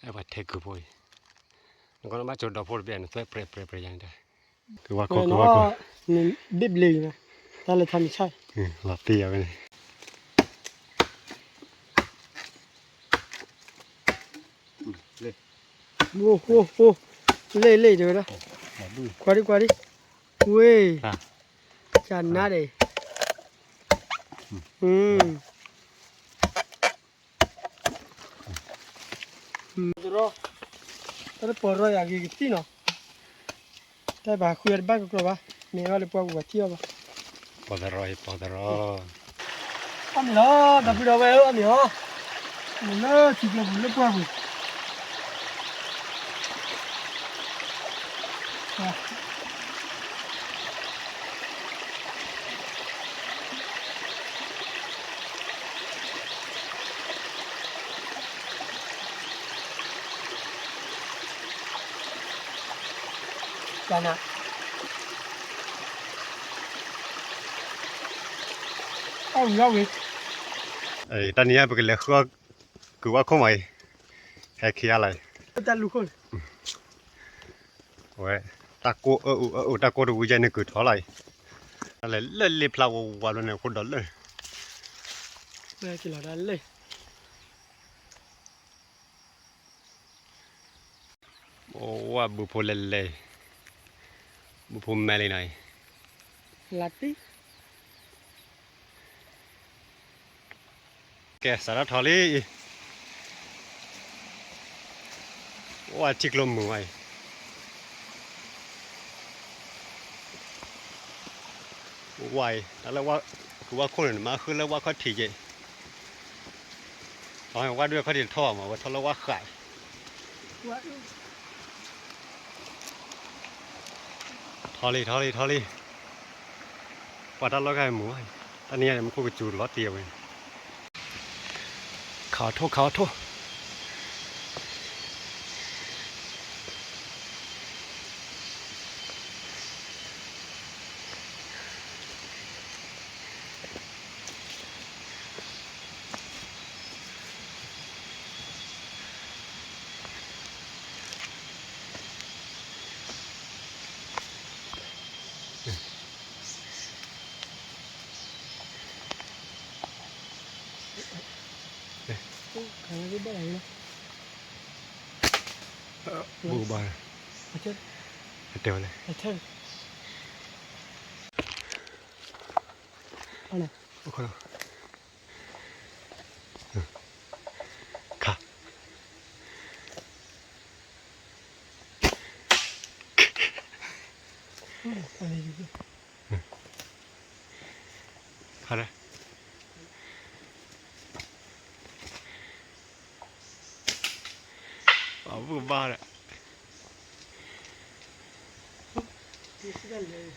အဲၣ်ပှၤထဲကုၢ်ဖိအံၤ, နကဘၣ်ကၠိဒီဖိတဘ့ၣ် နသွဲပြဲးပြဲးပြဲးယၤန့ၣ်တၢ်, ကဝါခိၣ် ကဝါခိၣ်, ဘ့ၣ်ဘျ့အံၤ, တၢ်လဲၤထီၣ်မံၤဆၣ်, လီၤတံၢ်ယၤဝဲန့ၣ် အိၣ် အိၣ် အိၣ်, လ့ၣ်လ့ၣ်တဲဝဲဒၣ်, ကွၢ်ဒံကွၢ်ဒံ, ဝ့ၢ်, ကနါဒဲး, သရီ, တၢ်တပီၤရီယၤဂ့ၤကသံၣ်နီၤ, တၢ်ဘၣ်ဃုအတဘၣ်ကကျီၤဘၣ်, မ့ၢ်ဘၣ်လၢပှၢ်ပူၤဘၣ်ထံၣ်အီၤဘၣ်, ပီၤသရီအံၤ ပီၤသရီ, အီၣ်မ့ၤလီၤ ဒီပုၢ်ဒီဝဲၢ်ဧၢ အီၣ်မ့ၤလီၤ, မ့ၢ်လၢထံကျိပူၤလၢပှၢ်ပူၤ ကနၤ, အဝံၤအဝံၤ, တနံၤအံၤ ပကလဲၤဃုအီၣ် ကုၢ်ဝါခိၣ်မးအံၤ, ဟဲခံဂၤလီၤအံၤ, တၢ်လူၤခိၣ်န့ၣ် အဝဲ တၢ်ကိၢ်အၢအူအၢအူ တၢ်ကိၢ်တဝံၤယဲန့ၣ် ကုၢ်ထီၣ်လီၤအံၤ, တၢ်လဲၤလၢလ့ဖျါဝးဝးဘျီန့ၣ် အခိၣ်ဒီးလၢ အိၣ်ဝဲဘုဖိလဲၤလဲၤ, ဘုဖိမဲလံနီၤအံၤ, လၢတံၢ်, ကဲ စးထီၣ်ထီၣ်လံအံၤ, အိၣ်ဝဲထံကျိမုာ်ဝဲအံၤ, ဝဲအံၤ တၢ်လၢဝဲ ကုၢ်ဝါခိၣ်န့ၣ် နမ့ၢ်ဃုလၢဝဲခီၣ်ထံးက့ၤ အဝဲဒၣ်ခီၣ်ထံးတထီၣ်ဘၣ်မး အဝဲထီၣ်လၢဝဲဃးအံၤ, ထီၣ်လံ ထီၣ်လံ ထီၣ်လံ, ပှၤတၢ်လီၢ်ခါမုာ်ဘၣ်, တနံၤညါန့ၣ် မူခိၣ်ကစူၤလီၤတံၢ်အဝဲန့ၣ်, ခးအီၣ်ထိၣ် ခးအီၣ်ထိၣ် ဘူးဘၣ်, တဲဝဲလဲၣ်,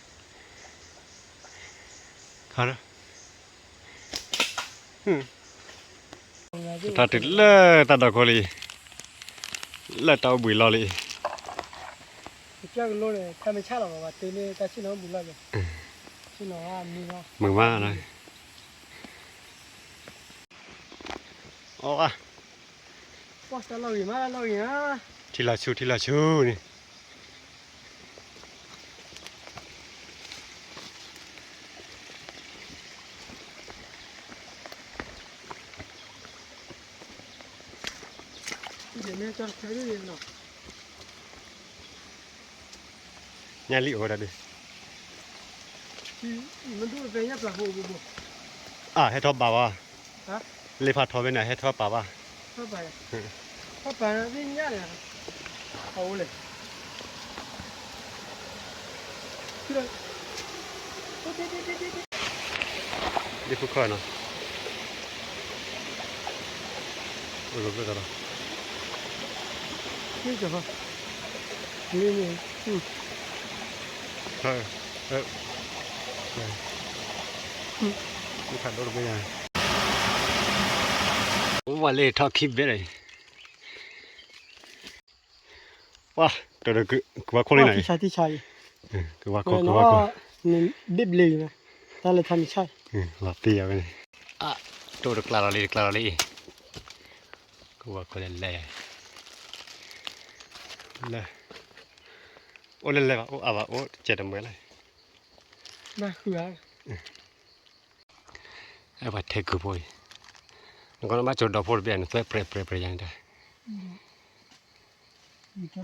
ခါ ခါဒၣ်, ပှၤဘၣ်ဒၣ်, ခါဒၣ်, တၢ်တုၤလၢတၢ်ဒီခိၣ်လံ, လၢတၢ်အိၣ်ဘှံးလီၢ်လံ, မုာ်မး, အီၣ်, ထံလီၤဆူ ထံလီၤဆူန့ၣ် ညၣ်လံၣ်အိၣ်ဝဲဒၣ်ဒုး, အဟဲထီၣ်ပာ်ဘၣ်, လ့ဖးထီဖဲန့ၣ် အဟဲထီၣ်ပာ်ဘၣ်, ဒ်ဖိခီၣ်နီၤ, ဝဲလၢထီၣ်ခံဘ့ၣ်လီၤ, ဝါ, တၢ်ဒီးကုၢ်ဝါခိၣ်လံနီၤ, ကုၢ်ဝါခိၣ် ကုၢ်ဝါခိၣ်, ဘ့ၣ်ဘျ့, တၢ်လဲၤထီၣ်မံၤဆၣ်, လီၤတံၢ်ယၤဝဲန့ၣ်, အ, တိၢ်တကျးလီၤလံ တကျးလီၤလံ, ကုၢ်ဝါခိၣ်လဲၤလဲၤ, လၢ အိၣ်လဲၣ်လဲၣ်ဘၣ် အိၣ်အါဘၣ် အိၣ်တစဲးတမှဲလၢ ဘၣ်ဃုဧါ အဲၣ်ပှၤထဲကုၢ်ဖိအံၤ နကဘၣ်ကၠိဒီဖိတဘ့ၣ် နသွဲပြဲပြဲပြဲယၤန့ၣ်တၢ် အိၣ်ဃဲသ့ၣ် သရီ တၢ်တ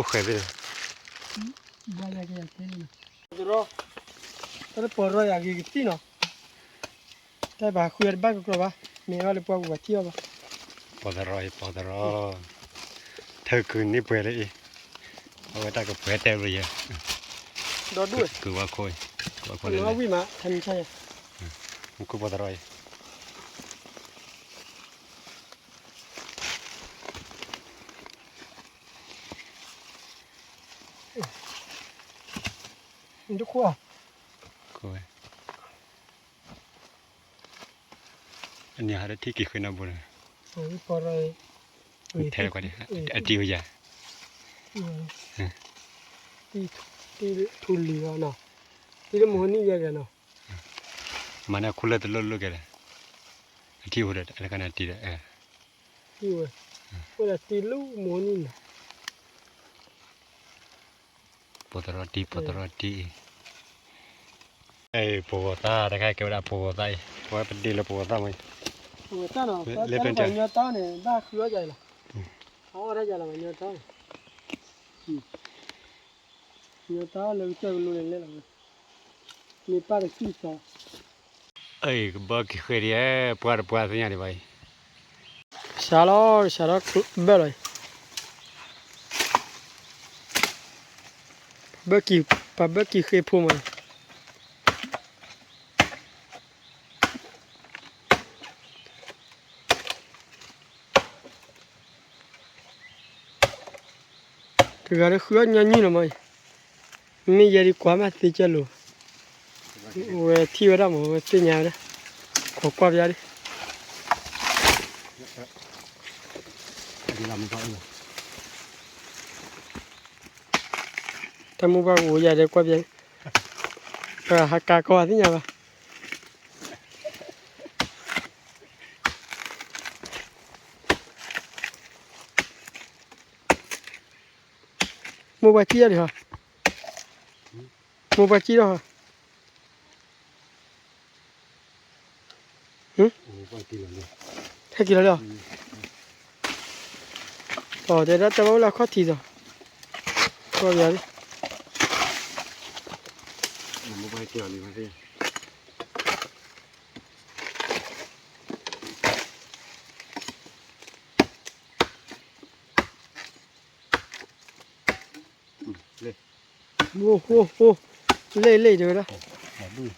ပီၤရီယၤဂ့ၤကသံၣ်နီၤ တၢ်ဘၣ်ဃုအတဘၣ်ကကျီဘၣ် မ့ၢ်ဘၣ်လၢပှၤပူၤဘၣ်ထံၣ်အီၤဘၣ် ပီၤသရီအံၤ ပီၤသရီ ထၢကုၢ်န့ၢ်ပှဲၤလၢအံၤ အဝဲတၢ်ကပှဲၤတဲဝဲယဲ ဒီဒူၣ် ကုၢ်ဝါခိၣ်အံၤ ကုၢ်ဝါခိၣ်လဲၣ်လဲၣ် ဝံၣ်မး ထါမံၤဆါယဲ မူခိၣ်ပီၤသရီအံၤ တခိၣ် ခိၣ်ဝဲ အန့ၣ်ဟးလၢထံက့ၤဃ့နီတဘိန့ၣ် ထဲကွၢ်ဒံး အတံၤဝဲယၤ ထူလံၤအီၤနီၤ တံၤလၢမဟိနံၣ်ယဲၢ်ဂၤနီၤ မၤန့ၢ်ခူလၢတလိၣ်လိၣ်ကဲဒီး အထံၣ်အိၣ်ဒီး အတကနၣ်တံၤဒီး တံၤဝဲ အိၣ်ဒီးတံၤလၢမဟိနံၣ်နီၤ ပီၤသရီတံၤ ပီၤသရီတံၤအံၤ အဲ ပီၤဂီၤသၣ် တခါကဲဝဲဒၣ်ပီၤဂီၤသၣ်အံၤ ပဝဲပဒ့လၢပီၤဂီၤသၣ်မ့ၢ် ပီၤဂီၤသၣ်နီၤ လၢပညီတီန့ၣ် ဘၣ်ဃုအီၣ်ယၤလီၤ အီၣ်ဒၣ်ယၤလီၤ ပညီတီန့ၣ် ပညီတီလၢကစၢၢ်ကလိန့ၣ်လဲၣ်လီၤ မ့ၢ်ပၢ်တစံၣ်စီ အံၤ ကဘၢက့ၤဃ့ဒံး ပှၢ်တပှၢ်သ့ၣ်ညါဒံးဘၣ်အံၤ စးလီၤ စးထီၣ်ဘၢၣ်လီၤအံၤ ဘၢၣ်က့ၤ ပှၤဘၢၣ်က့ၤဃ့ဖိမး တဂၤဒီးဃုအီၣ်ညီနုၢ်လီၤမးအံၤ မ့ၢ်ယဲဒ်ကွၢ်မးသ့ကၢလိာ် ဝဲထံၣ်ဝဲဒၣ်မး ဝဲသ့ၣ်ညါဝဲဒၣ် ခိးကွၢ်ပယါဒ် တၢ်မိၢ်ပှၢ်ကအိၣ်ယၤဒီးကွၢ်ပယါ ပှၤဟးကါကီၢ်သ့ၣ်ညါဘၣ် မိၢ်ပှၢ်ကံၣ်အီၤဒံးဟီ မိၢ်ပှၢ်ကံၣ်ထီၣ်ဟီ ဟဲက့ၤလီၤလံဧါ တဲဒၣ်တၢ်ဘၣ်အိၣ်လၢအခီၣ်ထံးသိး ကီၢ်ပယါလံ အိၣ် အိၣ် အိၣ် လ့ၣ် လ့ၣ် တဲဝဲဒ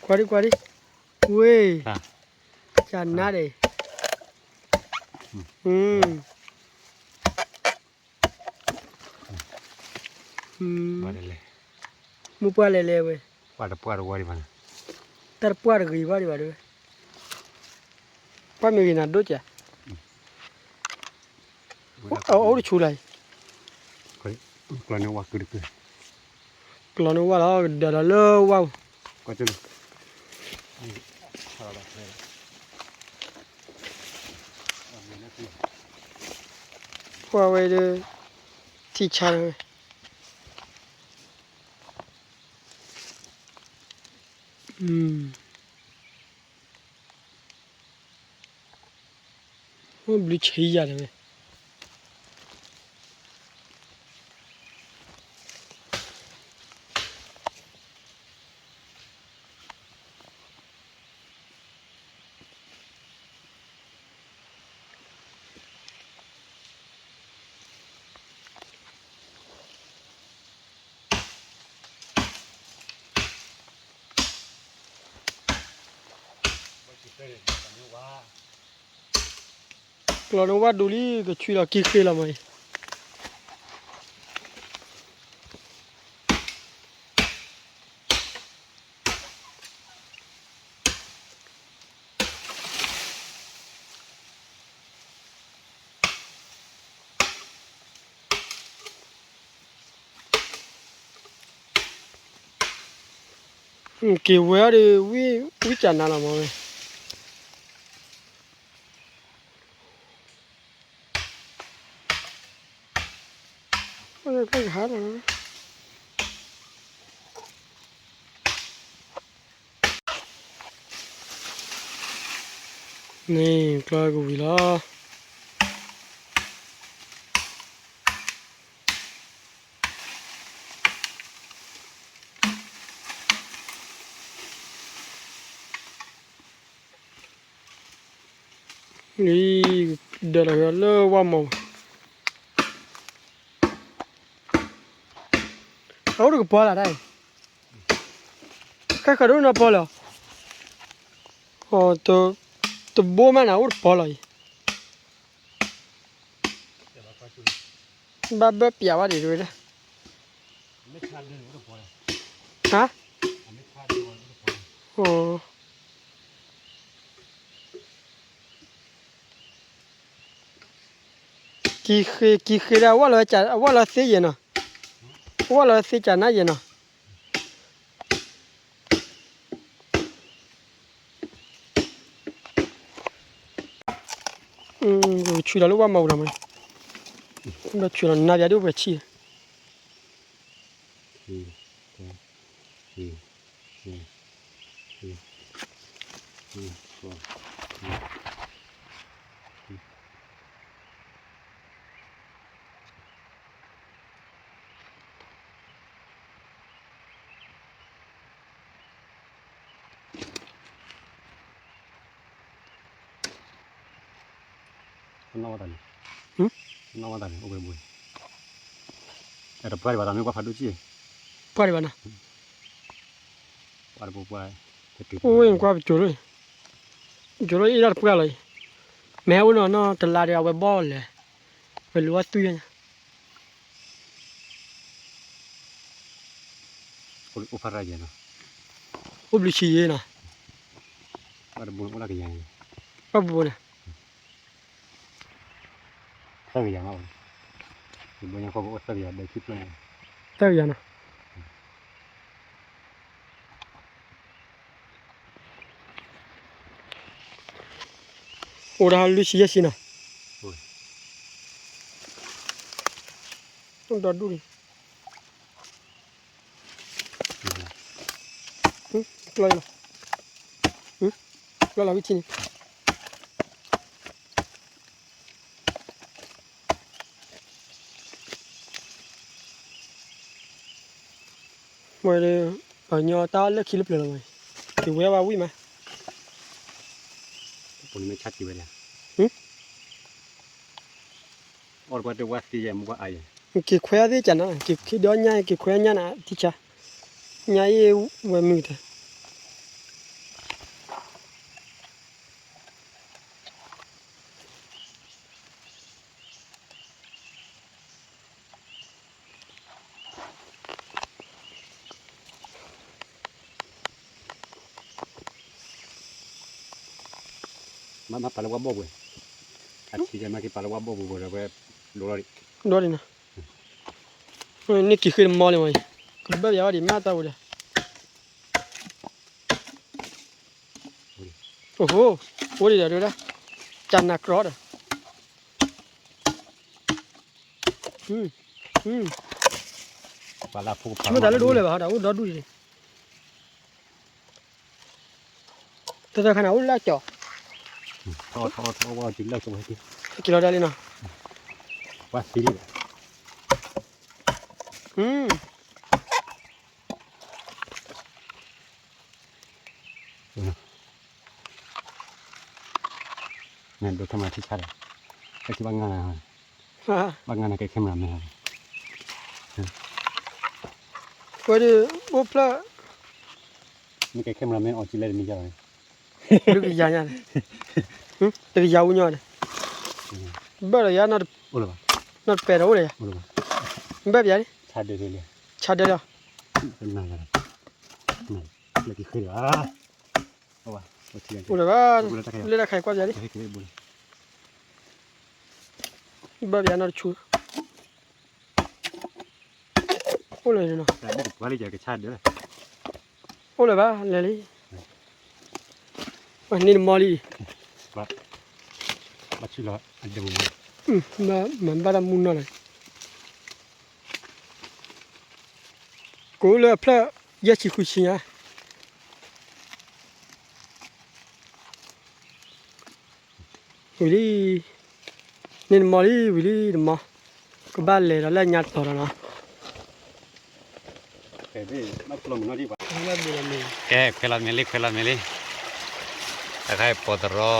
ၣ် ကွၢ်ဒံ ကွၢ်ဒံ ဝ့ၢ် ကနါဒဲး မိၢ်ပှၢ်လဲၤလဲၤဝဲ တၢ်တပှၢ်တဂ့ၤဘၣ်ဒံးဘၣ်ဒံးဝဲ ပှၢ်မ့ၢ်ဂ့ၤနၤဒိၣ်ကဲ အအိၣ်တဆူလၢၤ ကျီန့ၢ်ဝါလီၤ ကဒၢလီၤလၢဝါပူၤ ကွၢ်ဝဲဒီး ထံဆါလီၤဝဲ အိၣ်ဘျုးဆံးယၤတဝဲ ကျီန့ၢ်ဝါဒူလံ ကဆှံလီၤကံၣ်ဃ့လီၤမးအံၤ က့ၤဝဲအီၤဒီး ဝံၣ်ကနါလီၤမးဝဲ ဝံၣ် ကဟါလီၤ. န့ၣ် ကျီကဝံၤလီၤ. လံ, ဒၢးလီၤလၢဝၣ်မီၤ, အအိၣ်တကပီၤလၢ်ဒၣ်အံၤ, ခဲဃၣ်ဒိၣ်နီၢ်ပီၤလၢ်, တဘိမးန့ၣ်အိၣ်တပီၤလီၤအံၤ, ဘၣ်ဘၢပျးဝဲဒၣ်တဝဲဒၣ်, ဟါ, ကံၤဃ့ဒၣ် အဝဲလီၤသ့ယဲၢ်နီၤ, အဝဲလီၤသ့ကနါယဲၢ်နီၤ. ပကဆူလီၤလၢဝၣ်မၤပူၤဒီးမး, ပဆူလီၤနါဘၣ်ဒ်အိၣ်ပှဲၤဆံၣ်.နီၢ်ဝဲတၢ်န့ၣ်, နီၢ်ဝဲတၢ်န့ၣ် အိၣ်ဝဲဘိ, တပှၢ်ဒံးဘၣ်တၢ်မ့ၢ်ကွၢ်ဖးဒိၣ်ကံၣ်, ပှၢ်ဒံးဘၣ်နီၤ, ပှၢ်တပှၢ်, အိၣ်ဝဲကွၢ်ပကၠိၤလီၤ, ကၠိၤလီၤအ့ၣ်ဒၣ်တပှၢ်လီၤအံၤ, မ့ၢ်ဟဲအိၣ်နီၤနီၤတလါဒီးအဝဲဘီၣ်လဲၣ်, ဝဲလူၤအီၣ်သွံၣ်ညါ အိၣ်ဖးရၣ်ယဲနီၤ, အိၣ်ဘျုးဆံးယဲနီၤ, ဘၣ်တဘိန့ၣ်အိၣ်လၢကယၤ, ဘၣ်ဘိန့ၣ်, သၢကယၤမး, ဘိညါဃီကအိၣ်သၢကယၤဒီးခံဖျၢၣ်ညါ, သၢကယၤနီၤ. အိၣ်ဒီးလွံၢ်ဆံယဲၢ်ဆံနီၤ, အိၣ်ဒီဒူၣ်န့ၣ်, ကျီလီၤ, ကျီလီၤဝံၤထံန့ၣ်. ဝဲဒီး ပှၤကညီတၢ်လၢခံလၢပျၢၤလီၤမး, က့ၤဝဲဘၣ်ဝံၣ်မး, ပမ့ၢ်ဆါတံၢ်ဝဲဒၣ်, အီၣ်တပှၢ်တဝါသံယဲၢ်မူကွၢ်အါယဲၢ်, က့ၤခွဲးအသ့ၣ်ကနၤ, က့ၤခ့ဒီညါ, က့ၤခွဲးညါနၤ, ထံဆါ, ညါအ့ၣ်ဝဲမုၢ်တၢ် မ့ၢ်ပာ်လၢဝၣ်ဘီၣ်ပူၤ, အဆံးကဲမ့ၢ်က့ၤပာ်လၢဝၣ်ဘီၣ်ပူၤဝဲဒီးဝဲ, ဒိၣ်လီၤဒံး, ဒိၣ်ဒံးနီၤ, န့ၣ်က့ၤဃ့တမီလံမး, ကဘၣ်ပျးဝဲဒံးမ့ၢ်အသးဝဲဒီး, အိၣ်ဟိ, အိၣ်ဒံးဒီးဒိၣ်ဒၣ်, ကနၤကြီဒီး ပှၤလၢအဖိကပၤ မ့ၢ်တၢ်လၢဒိၣ်လဲၣ်ဘၣ် ဟီဒၣ်အိၣ်ဒီဒူၣ်ဒံး, တၢ်တခါန့ၣ်အိၣ်လၢကၠီၤ, ထီထီထီဝဲက့ၤလၢကၠီၤဝဲက့ၤ, က့ၤလီၤဒၣ်လံနီၤ, ပှၤသံလံ, မ့ၢ်ဒိးထီၣ်မၤထံဆါဒီး, ကဲထံဘၣ်ငါနၤ, ဘၣ်ငါနၤကဲ camera man ဟါ, ဝဲဒၣ် အိၣ်ဖျၢၣ်, နကဲ camera man အီၤကံလဲၣ်တမံၤယါဘၣ်န့ၣ်, တကယၤညါန့ၣ်, တကယၤဝူညါန့ၣ်, ဘၣ်ဒီးယါ, နီၢ်တပဲာ်ဒီးအိၣ်ဒီးယါ, ဘၣ်ပျးန့ၣ်, ဆါဒၢလီၤ, လၢက့ၤဃ့ဒီး အိၣ်လၢၤဘၣ်, လၢတၢ်ခါအံၤကွၢ်ပျးလံ, ဘၣ်ပျးနီတဆူ, အိၣ်လၢၤနီၤ, အိၣ်လၢၤဘၣ်လဲၤလံ, န့ၣ်တမီလံ, မၤဘၣ်တၢ်မူနီၢ်လီၤ, မၤဘၣ်တၢ်မူနီၢ်လီၤ, အိၣ်လၢအဖျၢၣ်ယဲၢ်ဆံဃုဆံညါ ဝံၤလံ, န့ၣ်နမီၤလံ ဝံၤလံနမီၤ, ကဘၣ်လဲၤဒီးလၢညါတီၤဒီးနီၤ. ကဲ ခွဲးလီၤမ့ၢ်လံ ခွဲးလီၤမ့ၢ်လံ, တခါအံၤပိာ်သရီ,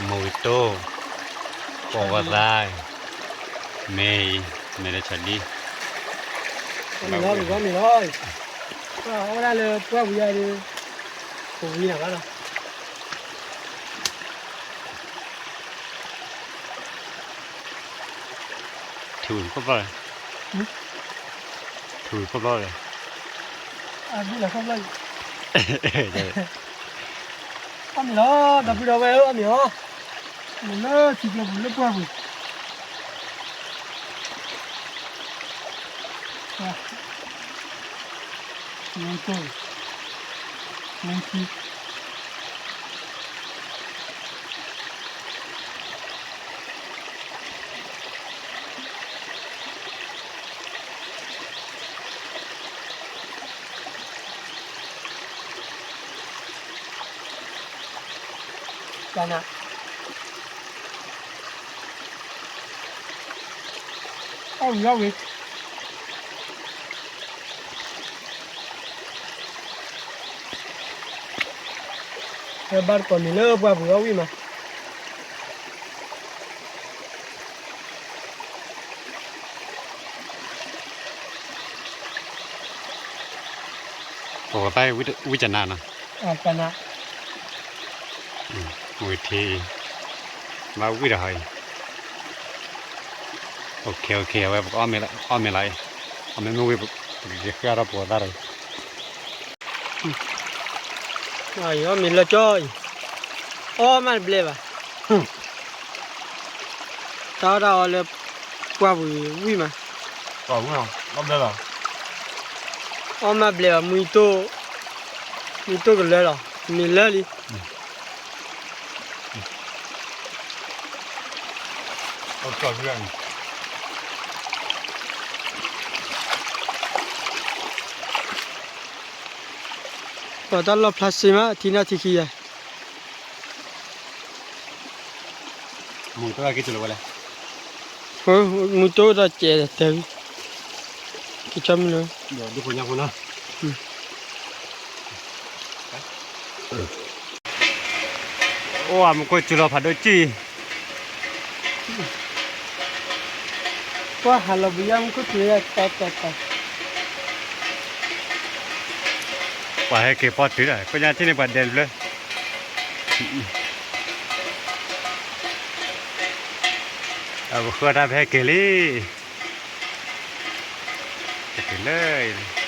မိၢ်ဝံၤတိၢ်, ပိာ်ဝါသး, မ့ၢ်အံၤ, မ့ၢ်လၢဆီဒံ, မ့ၢ်လီၤ, မ့ၢ်လီၤ, အဝဲဒၣ်လၢပှၢ်ပူၤယါဒီး ပဝံနၤဘၣ်လီၤ. ထူၣ်ခီၣ်ဘျီၣ်, ထူၣ်ခီၣ်ဘျီၣ်, အဒူၣ်လၢခီၣ်ဘျီၣ်အံၤ, အီၣ်မ့ၤလီၤ ဒီပုၢ်ဒီဝဲၢ်ဧၢ အီၣ်မ့ၤလီၤ, မ့ၢ်လၢထံကျိပူၤလၢပှၢ်ပူၤ နံၤတိၢ်, နံၤခံ ကနၣ်, အီၣ်ဝံၤအီၣ်ဝံၤ, ဘၣ်တကိးမံၤလၢပှၢ်ပူၤအီၣ်ဝံၤမး. ပကဘၣ်ဝံၣ်ကနၣ်နီၤ, ဝံၣ်ထံအံၤ, ဘၣ်ဝံၣ်ဒီးဟီအံၤ, အဝဲပကအီၣ်မ့ၤလီၤအံၤ, အမ့ၢ်မ့ၢ်ဝံၣ် ပကက့ၤဃ့အါထီၣ်ပှၤသၣ်ဒီး အီၣ်မ့ၤလၢကၠီအံၤ, အီၣ်မးတဘျဲၣ်ဘၣ်, တၢ်အီၣ်တၢ်အီလၢပှၢ်ပူၤဝံၣ်မး, အီၣ်မးဘျဲၣ်ဘၣ်, မူတိၢ်ကလၢလီၤ, မ့ၢ်လၢလံ ပှၤတၢ်လီၢ်ဖျါစ့မး ထံနၢ်ထံခံယၤ, မူတိၢ်ကဲ, မူတိၢ်ဒီးကဲတၢ်, ကဆီမုၢ်လၢ အိၣ်အမူခိၣ်စူၤလီၤဖးဒိၣ်ကံၣ်, ပှၤဟးလီၤဘုးယါမူခိၣ်စူၤလီၤတၢ်တၢ်တၢ်, ပှၤဟဲက့ၤပီၢ်တုၤဒီး ကိညါထံၣ်န့ၣ်ပှၤဒဲးတဖျၢၣ်, အပဃၢတၢ်ဖဲက့ၤလံ, က့ၤလၢ